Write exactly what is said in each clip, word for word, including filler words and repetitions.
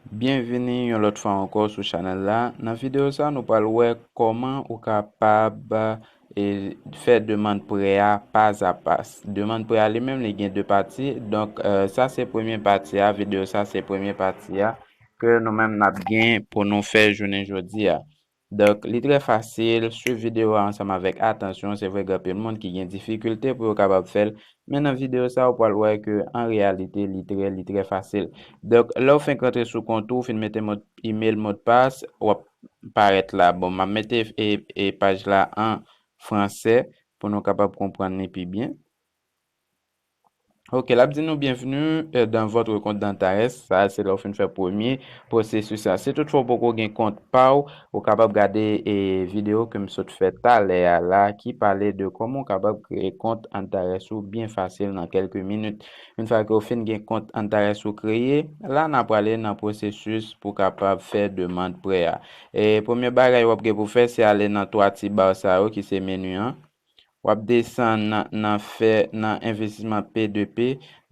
Byenvini yon lòt fwa ankò sou chanèl la. Nan videyo sa, nou pral wè kòman ou kapab, e, fè demann prè a pazapa. Demann prè a li menm, li gen de pati. Donk, e, sa se premye pati a, videyo sa se premye pati a ke nou menm n ap gen pou nou fè jounen jodi a. Donk, li trè fasil, swiv videyo a ansanm avèk atansyon. Se vre, gen anpil moun ki gen difikilte pou yo kapab fè l, men nan videyo sa, ou pral wè ke an reyalite, li trè, li trè fasil. Donk, lè w fenk rantre sou kont ou, fin mete mo, email, modpas, w ap parèt la. Bon, m ap mete, e, e, paj la an fransè pou nou kapab konprann li pi byen. Ok, l ap di nou, bienvenue, euh, dans votre compte d'Antares. Sa se lè w fin fè premye pwosesis la. Si toutfwa w poko gen kont pa w, ou kapab gade, e, videyo ke m sot fè talè a la ki pale de kòman w kapab kreye kont Antares ou byen fasil nan kèlke minit. Yon fwa ke w fin gen kont Antares ou kreye, la n a prale nan pwosesis pou kapab fè demann prè a. E premye bagay w ap gen pou fè, se ale nan twa ti ba sa yo ki se meni an. W ap desann nan, nan fè, nan envestisman P de P,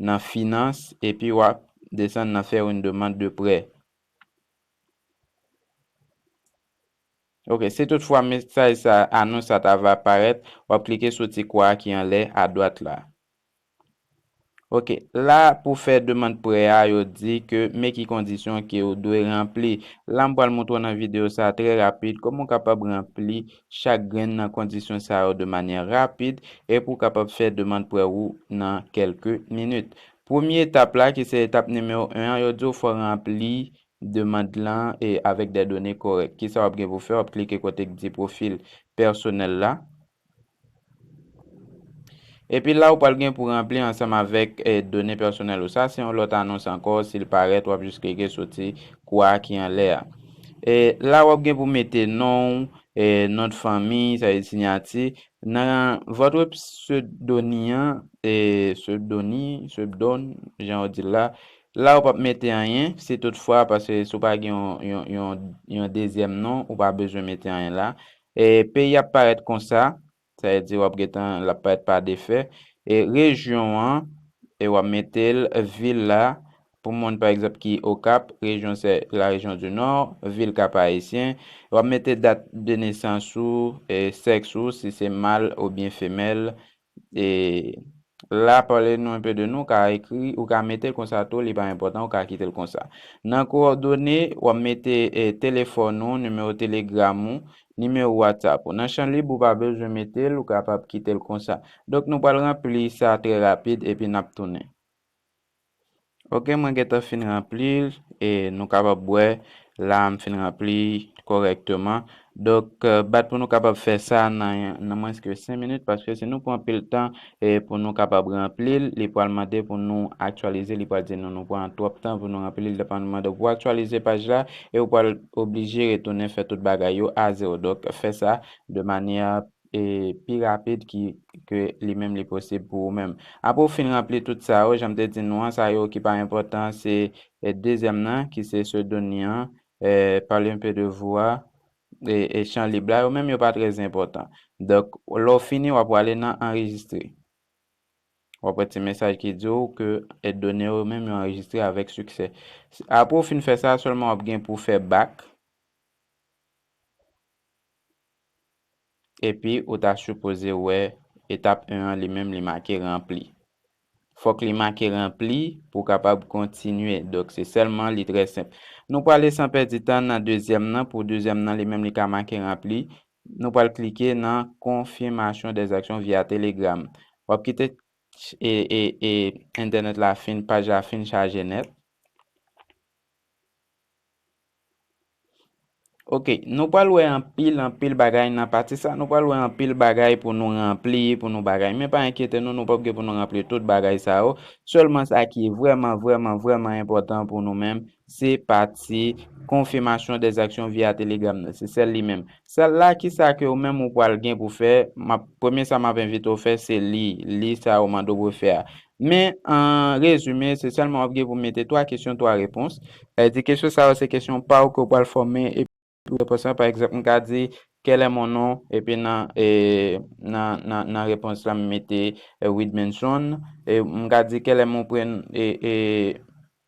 nan finans, epi w ap desann nan fè yon demann de prè. Ok, si toutfwa mesaj sa, anons sa ta va parèt, w ap klike sou ti kwa ki anlè adwat la. Ok, la pou fè demann prè a, yo di ke men ki kondisyon ke ou dwe ranpli. La m pral montre w nan videyo sa trè rapid kòman w kapab ranpli chak grenn nan kondisyon sa yo de manyè rapid e pou w kapab fè demann prè ou nan kèlke minit. Premye etap la, ki se etap nimewo en an, yo di w fò w ranpli demann lan e avèk de done kòrèk. Kisa w ap gen pou fè? W ap klike kote k di pwofil pèsonèl la. Epi la, ou pral gen pou ranpli ansanm avèk, e, done pèsonèl ou. Sa se yon lòt anons ankò. Si l parèt, w ap jis klike sou ti kwa ki anlè a. E la, w ap gen pou mete non w, e, non de fanmi, sa vle di siyati. Nan votre pseudonyme, e, pseudonyme, pseudon, jan yo di l la, la, ou p ap mete anyen, si toutfwa, paske si w pa gen yon, yon, yon, yon dezyèm non, ou pa bezwen mete anyen la. E peyi ap parèt konsa, sa vle di w ap gentan, l ap parèt pa defè. E rejyon an, e w ap mete l, vil la, pou moun, pa egzanp, ki Okap, rejyon se la région du Nord, vil Kap Ayisyen. W ap mete dat de nesans ou, e sèks ou, si se mal oubyen femèl. E la, pale nou enpe de nou, ou ka ekri, ou ka mete l konsa tou, li pa enpòtan, ou ka kite l konsa. Nan kowòdone, w ap mete, e, telefòn ou, nimewo telegram ou, nimewo WhatsApp ou. Nan chan lib, ou pa bezwen mete l, ou kapab kite l konsa. Donk, nou pral ranpli sa trè rapid, epi n ap tounen. Ok, mwen gentan fin ranpli l, e nou kapab wè, la, m fin ranpli kòrèkteman. Donk, e, bat pou nou kapab fè sa nan, nan mwens ke senk minit, paske si nou pran anpil tan, e, pou nou kapab ranpli l, li pral mande pou nou aktyalize, li pral di nou, nou pran twòp tan pou nou ranpli l, li pral mande pou aktyalize paj la, e ou pral oblije retounen fè tout bagay yo a zewo. Donk, fè sa de manyè, e, pi rapid ki, ke li menm li posib pou ou menm. Apre w fin ranpli tout sa yo, jan m te di nou an, sa yo ki pa enpòtan, se, e, dezyèm nan, ki se pseudonyme an, e, parler un peu de vous a, e, e chan lib la, yo menm yo pa trè enpòtan. Donk, lè w fini, w ap prale nan anrejistre. W ap wè ti mesaj ki di w ke, e, done yo menm yo anrejistre avèk siksè. Apre w fin fè sa, sèlman w ap gen pou fè back. Epi ou ta sipoze wè etap en an li menm li make ranpli. Fòk li make ranpli pou w kapab kontinye. Donk, se sèlman li trè senp. Nou prale san pèdi tan nan dezyèm nan. Pou dezyèm nan, li menm li ka make ranpli. Nou pral klike nan confirmation des actions via Telegram. W ap kite, e, e, e, entènèt la fin, paj la fin chaje nèt. Ok, nou pral wè anpil, anpil bagay nan pati sa. Nou pral wè anpil bagay pou nou ranpli, pou nou bagay. Men pa enkyete nou, nou p ap gen pou nou ranpli tout bagay sa yo. Sèlman sa ki vrèman, vrèman, vrèman enpòtan pou nou menm, se pati confirmation des actions via Telegram nan. Se sèl li menm. Sèl la, kisa ke ou menm ou pral gen pou fè, m ap, premye sa m ap envite w fè, se li, li sa yo mande w pou fè a. Men, an rezime, se sèlman w ap gen pou mete twa kesyon, twa repons. Sa vle di kesyon sa yo se kesyon pa w ke w pral fòme epi repons lan. Pa egzanp, m ka di, quel est mon nom? Epi nan, e, nan, nan, nan repons la, m mete, e, Widmenson. E m ka di, quel est mon prénom? E, e,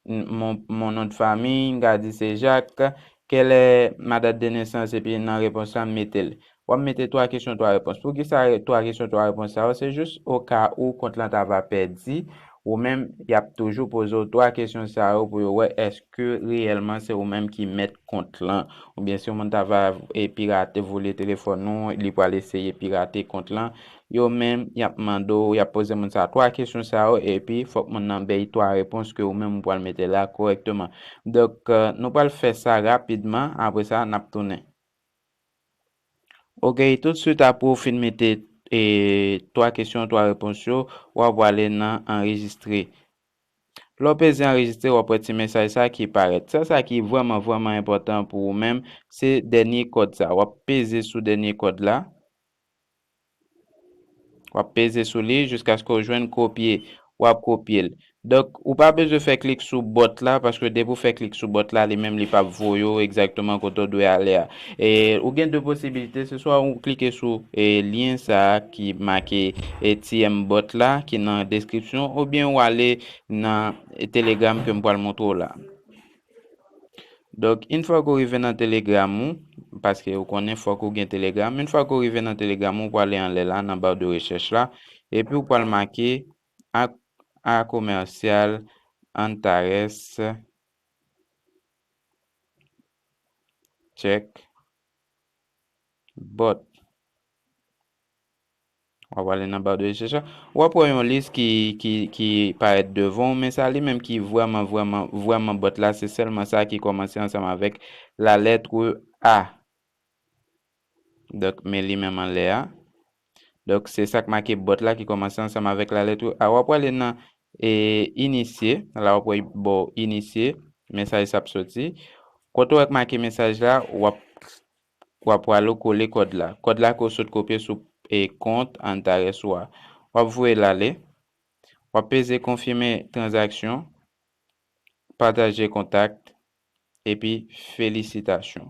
mon, mon nom de famille, m ka di se Jacques, quelle est ma date de naissance, epi nan repons la, m mete l. W ap mete twa kesyon, twa repons. Poukisa twa kesyon, twa repons sa yo? Se jis o ka ou kont lan ta va pèdi, ou menm, y ap toujou poze w twa kesyon sa yo pou yo wè èske reyèlman se ou menm ki mèt kont lan. Oubyen si yon moun ta va e pirate, vole telefòn ou, li pral eseye pirate kont lan, yo menm, y ap mande w, y ap poze moun sa twa kesyon sa yo, epi fòk moun nan bay twa repons ke ou menm ou pral mete la kòrèkteman. Donk, euh, nou pral fè sa rapidman, apre sa, n ap tounen. Ok, toutswit apre w fin mete, e, twa kesyon, twa repons yo, w ap prale nan anrejistre. Lè w peze anrejistre, w ap wè ti mesaj sa ki parèt. Sa, sa ki vrèman, vrèman enpòtan pou ou menm, se dènye kòd sa. W ap peze sou dènye kòd la. W ap peze sou li jiskaske w jwenn kopye. W ap kopye l. Donk, ou pa bezwen fè klik sou bòt la, paske depi w fè klik sou bòt la, li menm li p ap voye w egzakteman kote w dwe ale a. E, ou gen de posibilite, se swa ou klike sou, e, lyen sa a ki make, e, T M bòt la, ki nan deskripsyon, oubyen ou ale nan Telegram ke m pral montre w la. Donk, yon fwa ke w rive nan Telegram ou, paske ou konnen fòk ou gen Telegram, yon fwa ke w rive nan Telegram ou, ou prale anlè la, nan ba de rechèch la, epi ou pral make a, a commercial Antares check bot. W ap ale nan ba de rechèch la. W ap wè yon lis ki, ki, ki parèt devan w, men sa li menm ki vrèman, vrèman, vrèman bòt la, se sèlman sa ki kòmanse ansanm avèk la lettre A. Donk, men li menm anlè a. Donk, se sa k make bòt la ki kòmanse ansanm avèk la lettre A. W ap ale nan, e, inisye. La, w ap wè bò inisye. Mesaj sa ap soti. Kote w wè k make mesaj la, w ap, w ap pral kole kòd la. Kòd la ke w sot kopye sou, e, kont Antares ou a. W ap voye l ale. W ap peze konfime tranzaksyon, pataje kontak, epi felisitasyon.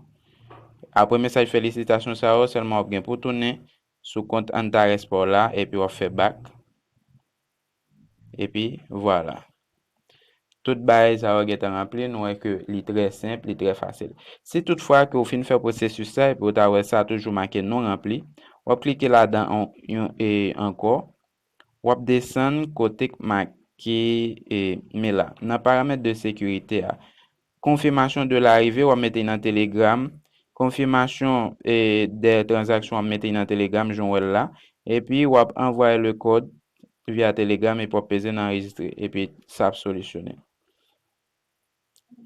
Apre mesaj felisitasyon sa yo, sèlman w ap gen pou tounen sou kont Antares pa w la, epi w ap fè bak. Epi, vwala. Tout bagay sa yo gentan ranpli, nou wè ke li trè senp, li trè fasil. Si toutfwa ke w fin fè pwosesis sa, epi w ta wè sa toujou make non ranpli, w ap klike ladan an, yon, e, ankò, w ap desann kote k make, e, men la, nan paramèt de sekirite a. Confirmation de l'arrivée, w ap mete nan Telegram. Confirmation, e, de tranzaksyon, w ap mete nan Telegram, jan w wè l la. Epi, w ap anvoye le code via Telegram, epi w ap peze nan anrejistre. Epi, sa ap solisyone.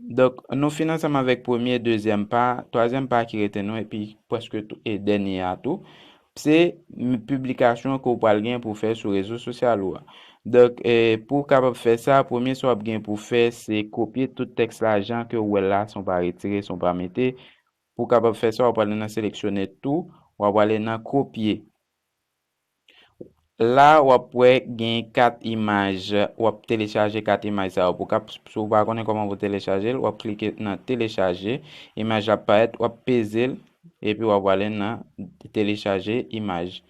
Donk, nou fin ansanm avèk premye, dezyèm pa, twazyèm pa ki rete nou, epi prèske tou, e dènye a tou. Se m-, piblikasyon ke w pral gen pou fè sou rezo sosyal ou a. Donk, e, pou w kapab fè sa, premye sa w ap gen pou fè, se kopye tout tèks la jan ke w wè l la, san w pa retire, san w pa mete. Pou w kapab fè sa, w ap prale nan seleksyone tou, w ap prale nan kopye. La, w ap wè gen kat imaj, w ap telechaje kat imaj sa yo. Pou kap-, si w pa konnen kòman pou telechaje l, w ap klike nan telechaje, imaj la ap parèt, w ap peze l, epi w ap prale nan telechaje imaj.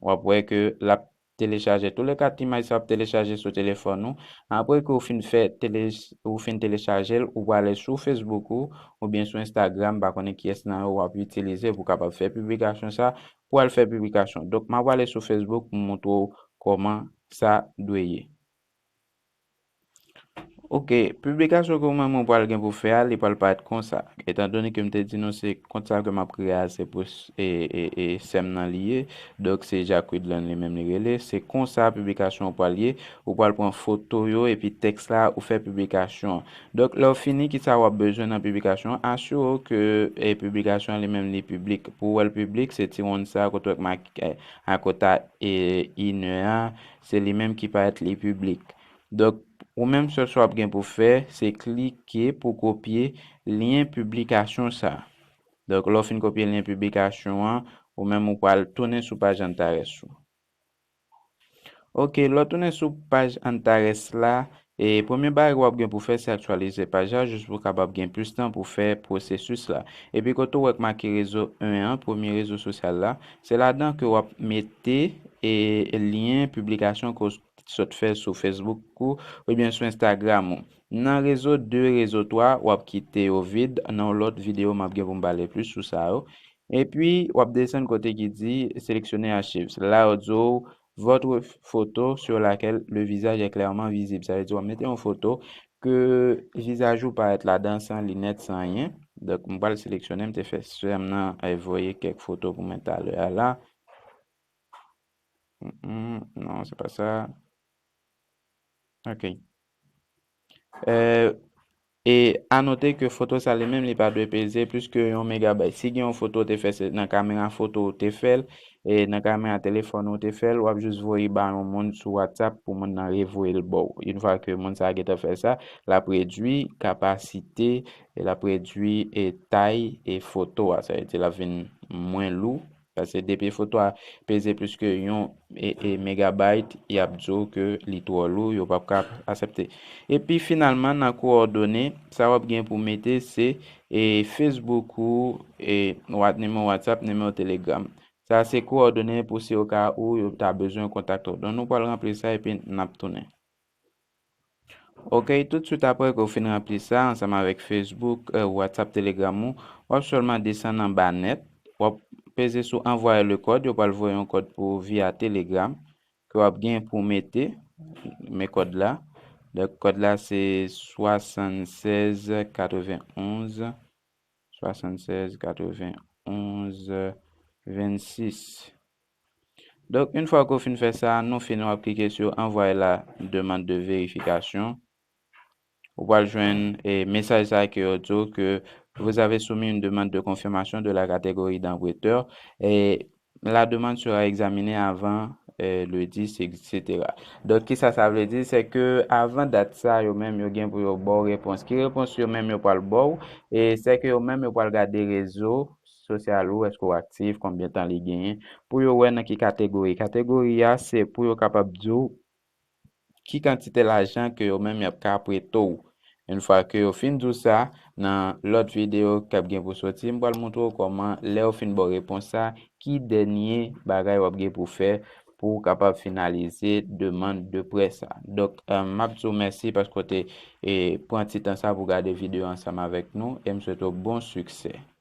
W ap wè ke l ap telechaje tou le kat imaj sa ap telechaje sou telefòn ou. Apre ke w fin fè tele-, ou fin telechaje l, ou prale sou Facebook ou, oubyen sou Instagram, m pa konnen kiyès nan yo w ap itilize pou w kapab fè piblikasyon sa, pou al fè piblikasyon. Donk, m ap prale sou Facebook pou m montre w kòman sa dwe ye. Ok, piblikasyon ke ou menm ou pral gen pou fè a, li pral parèt konsa. Etandone ke m te di nou se kont sa ke m ap kreye a, se pou s-, e, e, e, sè m nan li ye. Donk, se Jacques Widland li menm li rele. Se konsa piblikasyon ou pral ye. Ou pral pran foto yo epi tèks la, ou fè piblikasyon an. Donk, lè w fini, kisa w ap bezwen nan piblikasyon an? Asire w ke, e, piblikasyon an li menm li piblik. Pou w wè l piblik, se ti wonn sa kote w wè k make, e, a kota, e, inè a, se li menm ki parèt li piblik. Donk, ou menm sèl sa w ap gen pou fè, se klike pou kopye lyen piblikasyon sa. Donk, lè w fin kopye lyen piblikasyon an, ou menm ou pral tounen sou paj Antares ou. Ok, lè w tounen sou paj Antares la, e premye bagay w ap gen pou fè, se aktyalize paj la, jis pou w kapab gen plis tan pou fè pwosesis la. Epi kote w wè k make rezo en an, premye rezo sosyal la, se ladan ke w ap mete, e, lyen piblikasyon ke w sot fè sou Facebook ou, oubyen sou Instagram ou. Nan rezo de, rezo twa, w ap kite yo vid. Nan yon lòt videyo, m ap gen pou m pale plis sou sa yo. Epi, w ap desann kote ki di sélectionner archives. La, yo di w votre photo sur laquelle le visage est clairement visible. Sa vle di w ap mete yon foto ke vizaj ou parèt ladan san linèt, san anyen. Donk, m pral seleksyone, m te fè sè m nan voye kèk foto pou mwen talè a la. Mm, mm, non, se pa sa. Ok. Euh, e a note ke foto sa li menm li pa dwe peze plis ke yon megabayt. Si gen yon foto ou te fè se nan kamera foto ou te fè l, e nan kamera telefòn ou te fè l, w ap jis voye ba yon moun sou WhatsApp pou moun nan revoye l ba w. Yon fwa ke moun sa a gentan fè sa, l ap redwi kapasite, e l ap redwi e tay e foto a. Sa vle di l ap vin mwen lou. Paske depi foto a peze plis ke yon e, e megabayt, y ap di w ke li twò lou, yo p ap ka aksepte. Epi finalman, nan kowòdone, sa w ap gen pou mete se e Facebook ou, e wat-, nimewo WhatsApp, nimewo Telegram. Sa se kowòdone pou si o ka ou yo ta bezwen kontakte w. Donk nou pral ranpli sa epi n ap tounen. Ok, toutswit apre ke w fin ranpli sa ansanm avèk Facebook, eh, WhatsApp, Telegram ou, w ap sèlman desann anba nèt, w ap peze sou envoyer le code, yo pral voye yon kòd pou via Telegram, ke w ap gen pou mete, men kòd la. Donk, kòd la se swasannsèz katrevenonz, swasannsèz katrevenonz vennsis. Donk, yon fwa ke w fin fè sa, nou fin w ap klike sou envoyer la demande de vérification. Ou pral jwenn, eh, mesaj sa ke yo di w ke vous avez soumis une demande de confirmation de la catégorie d'emprunteur et la demande sera examinée avant, eh, le dix, et cetera. Donk, kisa sa vle di? Se ke avan dat sa, yo menm, yo gen pou yo ba w repons. Ki repons yo menm yo pral ba w? E se ke yo menm, yo pral gade rezo sosyal ou, èske w aktif, konbyen tan li genyen, pou yo wè nan ki kategori. Kategori a, se pou yo kapab di w ki kantite lajan ke yo menm y ap ka prete w. Yon fwa ke yo fin di w sa, nan lòt videyo k ap gen pou soti, m pral montre w kòman, lè yo fin ba w repons sa, ki dènye bagay w ap gen pou fè pou w kapab finalize demann de prè sa. Donk, eh, m ap di w mèsi paske w te, eh, pran ti tan sa pou gade videyo ansanm avèk nou e m swete w bon siksè.